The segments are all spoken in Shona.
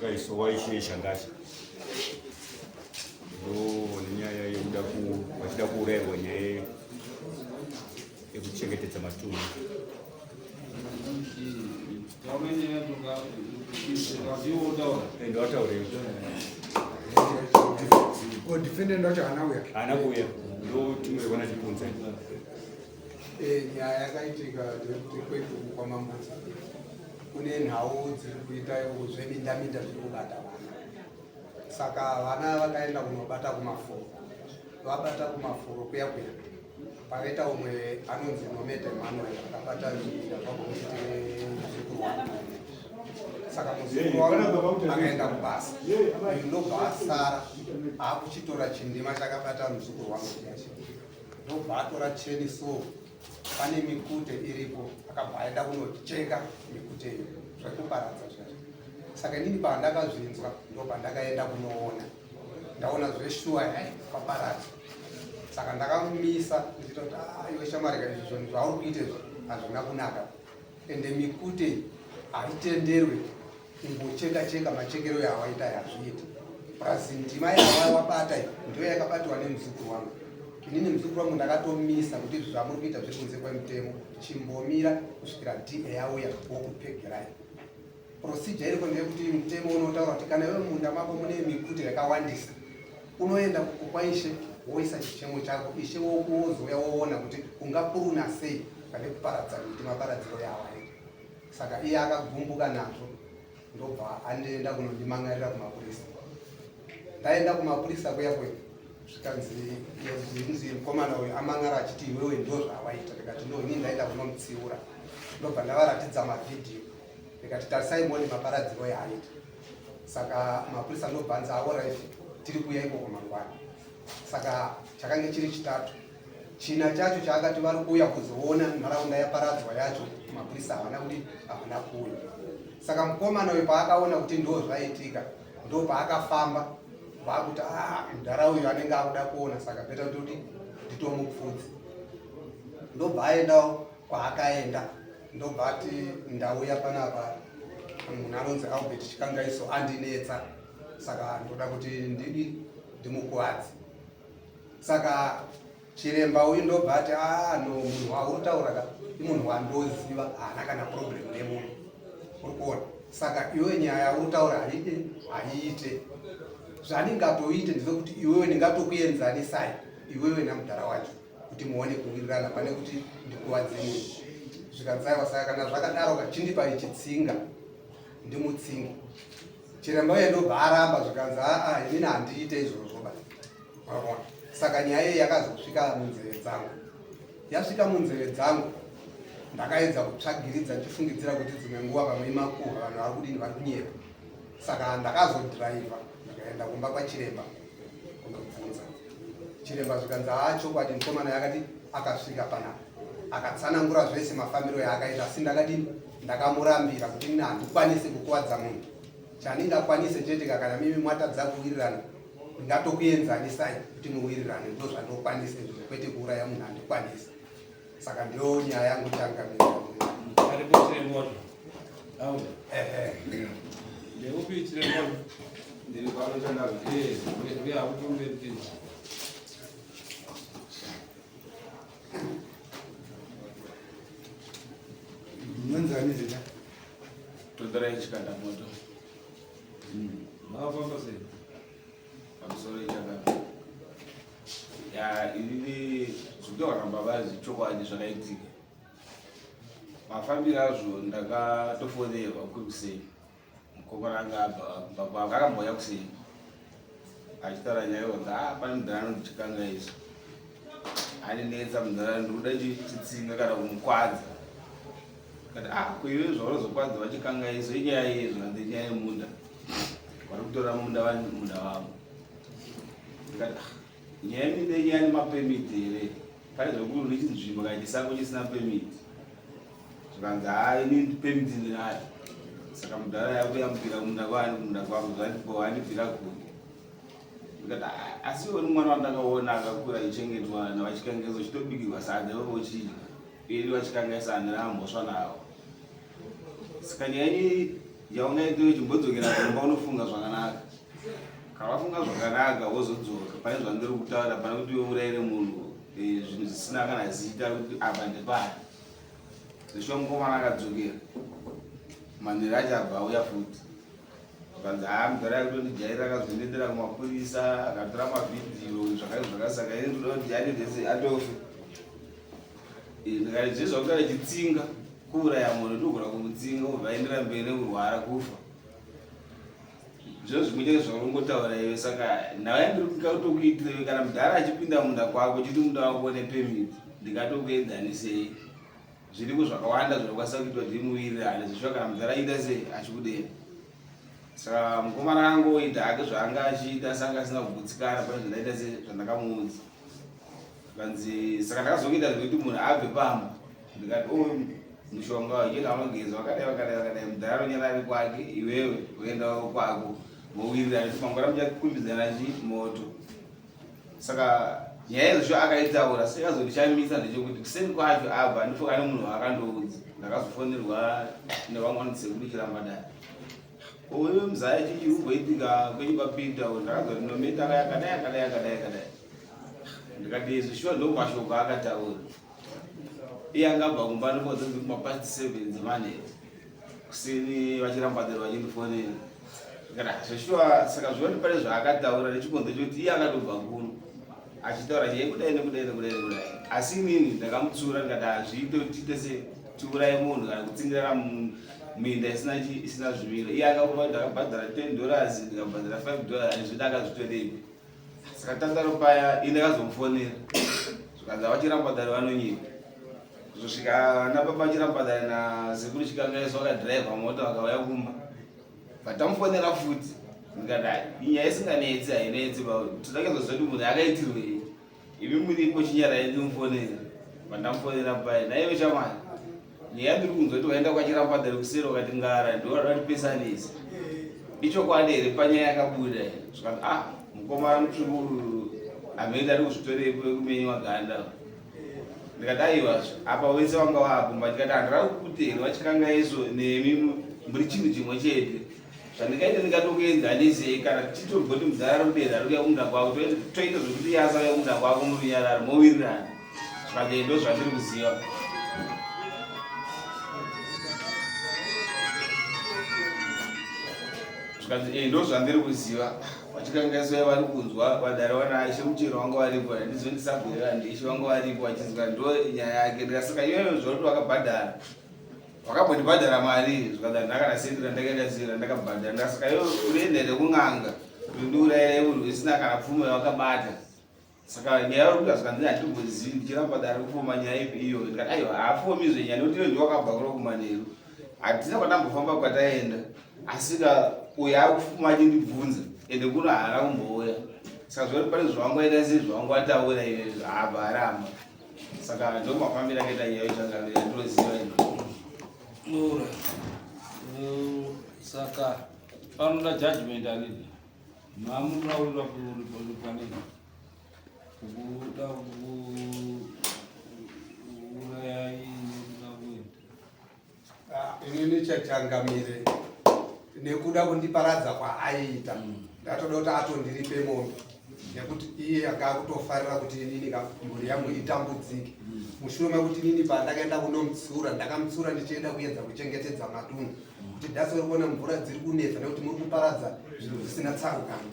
Chikaiso waishe Shangasha ndo nenyaya yekuda vachida kuurayirwa nyaya yekuchengetedza matunhu. Ndowataurei defendant wacho haana kuuya, haana kuuya, ndo timu yekwana Chipunza. Nyaya yakaitika ndeyekuti kwedu kwaMambudzi kune nhau dziri kuita zveminda-minda zviri kubata vana. Saka vana vakaenda kunobata kumafuro, vabata kumafuro kuya kuya pakaita umwe anonzi Nometa Emmanuel akabata zviminda zvagomuti muzukuru wangu. Saka muzukuru wangu akaenda kubasa, uyu ndobva asara akuchitora chindima chakabata muzukuru wangu chiyachi, ndobva atora cheni. So pane mikute iripo, akabva aenda kunocheka mikute iyo zvekuparadza zvacho. Saka inini pandakazvinzwa ndo pandakaenda kunoona, ndaona zveshuwa kwaparadza. Saka ndakamumisa ndichita kuti, "Ah, iwe shamarika, izvi zvinhu zvauri kuita izvi hazvina kunaka, ende mikute haitenderwe kungocheka cheka machekero yawaita, yazviita. Plus ndima yawa wabata iyi ndiyo yakabatiwa nemuzukuru wangu. Inini muzukuru wangu ndakatomisa kuti izvi zvamuri kuita zviri kunze kwemutemo, chimbomira kusvikira DA yauya wokupegerai." Procedure iriko ndeyekuti mutemo unotaura kuti kana iwe munda mako mune mikute yakawandisa, unoenda kwaishe woisa chichemo chako, ishe wozouya woona kuti ungapuruna sei pane kuparadza miti maparadziro yawaita. Saka iye akagumbuka nazvo, ndobva andienda kunondimangarira kumapurisa. Ndaenda kumapurisa kuya kuya, zvikanzi zvinzi mukomana uyu amang'ara achiti iwewe ndo zvawaita. Ndikati, "No, ini ndaenda kunomutsiura." Ndobva ndavaratidza mavhidhiyo, ndikati, "Tarisai muone maparadziro yaaita." Saka mapurisa ndobva anzi, "Alright, tiri kuuya ikoko mangwana." Saka chakange chiri Chitatu. China chacho chaakati vari kuuya kuzoona nharaunda yaparadzwa yacho, mapurisa havana kuti havana kuuya. Saka mukomana uyu paakaona kuti ndo zvaitika, ndo paakafamba vakuti, "Ah, mudhara uyu anenge akuda kuona, saka better kutoti nditomupfudzi." Ndobva aendawo kwaakaenda, ndobva ati, "Ndauya panapa, munhu anonzi Albert Chikangaiso andinetsa, saka ndoda kuti ndidi ndimukuvadze." Saka chiremba uyu ndobva ati, "Ah, no, munhu wauri ka imunhu wandoziva, haana kana problem nemunhu, uri kuona. Saka iwe nyaya yauri kutaura haide, haiite. Zvandingatoite ndezvekuti iwewe ndingatokuenzanisai iwewe namudhara wacho kuti muone kuwirirana pane kuti ndikuvadze munhu." Zvikanzaiwa, saka kana zvakadaro kachindipa ichitsinga ndimutsinga. Chiremba uye ndobva aramba, zvikanzi, "Aa, inini handiite izvozvo ba." Maona? Saka nyaya iyi yakazosvika munzeve dzangu. Yasvika munzeve dzangu, ndakaedza kutsvagiridza ndichifungidzira kuti dzimwe nguva pamwe imakuhwa, vanhu vari kudini, vari kunyepa. Saka ndakazodhiraivha ndikaenda kumba kwachiremba kunobvunza chiremba. Zvikanzi, "Haa, chokwadi, mukomana yakati akasvika panapa akatsanangura zvese mafambiro yaakaita, asi ndakadini, ndakamurambira kuti ini handikwanisi kukuvadza munhu. Chandingakwanise chete kana mimi mwatadza kuwirirana, ndingatokuenzanisai kuti muwirirane. Ndo zvandokwanisa izvozvo, kwete kuuraya munhu, handikwanisi." Saka ndiyo nyaya yangu changamira. Aripo chiremba wacho? Auya. Ehe. Ndeupi chiremba wacho? Ndiri pano chandavi. Eh, uya akutomberi tini. Munonzani zita? Tonderai Chikandamoto. Makafamba sei? Pamusoro ichakati ya inini zvikutoramba vazi chokwadi zvakaitika. Mafambiro azvo, ndakatofonerwa kuri kuseni. Mukomana anga abva kumba kwavo, akambouya kuseni achitaura nyaya yonzi, "A, pane mudhara anonzi Chikangaiso aninetsa mudhara, ndikuda chitsinga kana kumukwadza." Kati, "Ah, kuiwe zvaunozokwadza vaChikangaiso inyaya yezvo?" Hanzi, "Inyaya yemunda, vari kutora munda munda wavo." Ndikati, "Ah, nyaya yeminda inyaya nemapemiti here? Pane zvekuti une chinzvimbo kana chisango chisina pemiti?" Zvikanzi, "Haa, ini pemiti ndinayo. Saka mudhara yakuyambukira kumunda kwani, kumunda kwangu, zvandibvira kure." Ndikati, "Ah, asi iwe uri mwana wandakaona akakura aichengetwa navaChikangeso, uchitobikirwa sadza iwe uchidya, uye vaChikangaisa handina mhosva navo. Saka nyaya iyi Yaungaite chimbodzokera kumba unofunga zvakanaka. Kana wafunga zvakanaka wozodzoka pane zvandiri kutaura pane kuti iwe uraire munhu eh, zvinhu zvisina kana zita kuti apa ndepari. Zveshuwa mukomana akadzokera. Manheru acho abva auya futi. Zvikanzi haa mudhara yakutondijairira akazondiendera kumapurisa akatora mavhidhiyo zvakati zvakati saka ini ndoda kuti aendese atofe. Eh, ndikati zvese zvakutaura chitsinga kuuraya munhu ndogona kumutsinga obva aendera mberi nekurwara kufa. Zviro zvimwe chete zvauri kungotaura iwe saka nhau yandiri kutokuitira iwe kana mudhara achipinda munda kwako chiti munda wako une permit ndikatokuenzanisei. Zviriko zvakawanda zvinokwanisa kuitwa kuti muwirirane zvichiva kana mudhara aita sei achikudei. Saka mukomana angoita hake zvaanga achiita asi anga asina kugutsikana pane zvandaita sei zvandakamuudza. Kanzi saka ndakazokuita zvekuti munhu abve pamba ndikati o oh, mushonga wacho anogeza wakadai wakadai wakadai mudhara anonyarari kwake iwewe uendawo kwako mowirirana kuti mangwana muchakumbidzana chi moto. Saka nyaya izvozvo akaitaura sekazondishamisa ndechekuti kuseni kwacho abva andifoka nemunhu waakandoudza ndakazofonerwa nevamwe vanoti sekuru chirambadai uyu muzaya chii chiri kumboitika kwenyu kwapinda ndakazoti nometa akadai akadai akadai akadai ndikati izvi shuwa ndo mashoko akataura iye angabva kumba ndimbodzidzi kumapast seven dzemanheru kuseni vachirambadzira vachindifonera ndikati zveshuwa saka zvioni pane zvaakataura nechikonzo chekuti iye akatobva kuno achitaura chei kudai nekudai nekudai nekudai asi inini ndakamutsura ndikati hazviite kuti tiite se tiuraye munhu kana kutsingirana minda isina isina zvimiro iye akakuva ndakabhadhara ten dollars ndikabhadhara five dollars zvida akazvitorepi saka tandaro paya ini ndakazomufonera zvikanzi avachirambadhari vanonyepa kuzosvika ana baba vachirambadhari nasekuru chikangaiso vakadhiraivha mota vakauya kumba vatamufonera futi ndikati inyaya isinganetsi hainetsi toda zvedu munhu akaitirwei imi muripo chinyarai ndimufonera vandamufonera paye naiwe shamwari nyaya ndiri kunzwa kuti waenda kwachirambadhari kuseri wakati ngara ndiwatipesanisa ichokwadi here panyaya yakabuda zvikanzi ah mukomana mutsvuku uyu hamene ari kuzvitorepo kumenyiwa ganda ndikati aiwa apa wese wanga waakumba ndikati handira kukuti here vachikangaiso nemi muri chinhu chimwe chete zvandingaita ndingatokuenzanisei kana tichitobva kuti mudhara ari kudera ari kuya kumunda kwako toita zvekuti iye asauya kumunda kwako murunyararo mowirirana zvikati ndo zvandiri kuziva zvikanzi e ndo zvandiri kuziva vachikanganiswa vari kunzwa vadare vana ishe muchero vanga varipo handizondisabhurira ndishe vanga varipo vachinzwa ndo nyaya yake ndikasaka iyoyo zvakuti vakabhadhara wakambondibhadhara mari zvikadhara ndakana sendi randakaenda sei randakabhadhara ndasaka iwe urienda here kun'anga kuti ndiurayire munhu isina kana pfuma yawakabata saka nyaya uri kuita zvikanzi handitombozivi ndichiramba dare kufoma nyaya ipi iyo ndikati aiwa haafomi zvenyaya nekuti iwe ndiwakabva kuno kumanheru hatina kwatambofamba kwataenda asika uyo akufuma achindibvunza ende kuno haana kumbouya saka zvoti pane zvawangoita sei zvawangwataura iwe haabva aramba saka ndo mafambiro akaita nyaya yechangamire ndinoziva ini Ora. Saka panoda judgment anini mamunoda kuripa nini kuda kuuraya nekuda kuenda Ah, inini chachangamire nekuda kundiparadza kwaaiita ndatoda kuti atondiripe mombe nekuti iye anga akutofarira kuti inini mhuri yangu itambudzike mushure mekuti inini pandakaenda kunomutsiura ndakamutsiura ndichienda kuedza kuchengetedza matunhu kuti dhasi uri kuona mvura dziri kunetsa nekuti muri kuparadza zvinhu zvisina tsarukano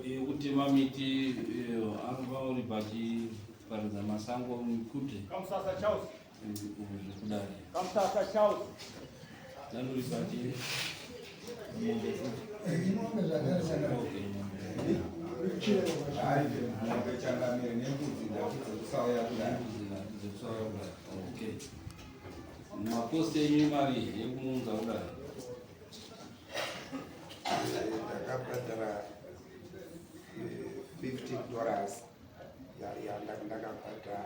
yekutema miti anova uri pachiparadza masango mikute zvekudai nanuri pachi mombe mombe changamire nembudzi nhatu dzekusauya kudai okay mapost enyu imari yekumuunza kudai ndakabhadhara 50 eh, dollars yandakabhadhara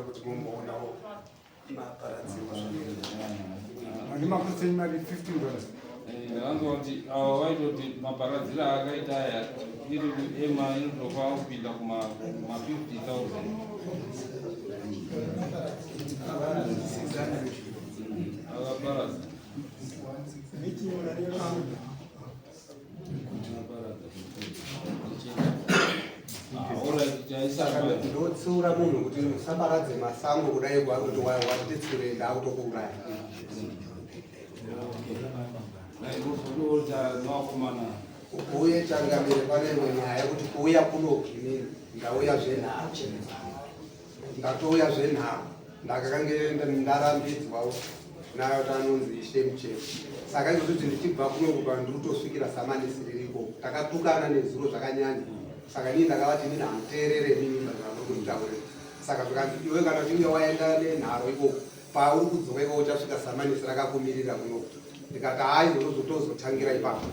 kuti mumboonawo maparadzirwa mane makusenyi mari 15 dollars. Ndakanzwa kuti ava vaitoti maparadziro aakaita aya iri ema inotofa kupinda kuma 50,000. Akaparadza. Saka ndotsiura munhu kuti usaparadze masango kudai kwakuti watitsure ndakutokuuraya. Uye changamire, pane imwe nyaya yekuti kuuya kuno inini ndauya zvenharo, ndatouya zvenharo, ndakakange ndarambidzwawo nayo tanonzi Ishe Muchero. Saka izvozvo kuti ndichibva kuno kupa ndiri kutosvikira samanisi ririko, takatukana nezuro zvakanyanya. Saka inini ndakavati inini hamuteerere mini zvamuri kunditaurira. Saka zvikanzi iwe kana uchinge waenda nenharo ikoko, pauri kudzoka ikoko uchasvika samanisi rakakumirira kuno. Ndikati hai, izvozvo tozotangira ipapo.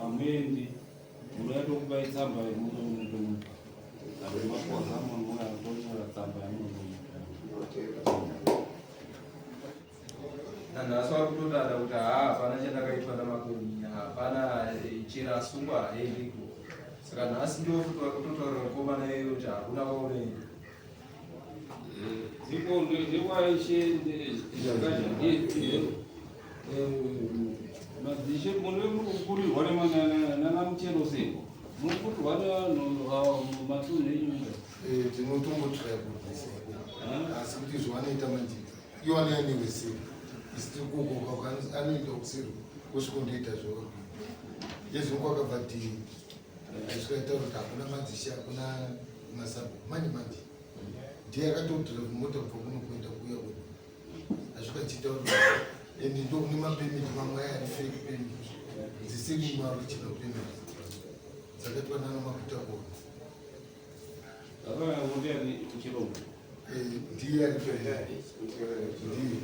Hamuendi, munoyatokupai tsamba yemunomupa makoza, munhu tsamba yemunomupa. Nanhasi vari kutodada kuti haa, hapana chandakaitwa naMakoni, hapana, chero asungwa haendiko. Saka nhasi ndo futi vari kutotaurira mukomana iyoyo kuti hakuna kwaunoenda. Dziko ndekwaishe Zvakazha. Madzishe, mune muri kukurirwa nanamuchero seko, muri kukurirwa nevanhu matunhu enyu? Tinotombotraya kurwisa, asi kuti zvavanoita manje, iwo anoya neweseri, isi tiri kukoka, anoenda kuseri kusvikondoita zvavari kuita. Yezvino kwakabva dhii aisvika taura kuti hakuna madzishe, hakuna masabhuku. Manje manje ndiye akatodhiraivha mota kubva kuno kuenda kuuya kuno, asvika achitaura, and ndokune mapermit mamwe aya ari fake permit, dzisiri maoriginal permit, dzakaitwa nana Makuta Kona. Zvakanyanya ndiani, Chirombo? Ndiye ari, ndiye.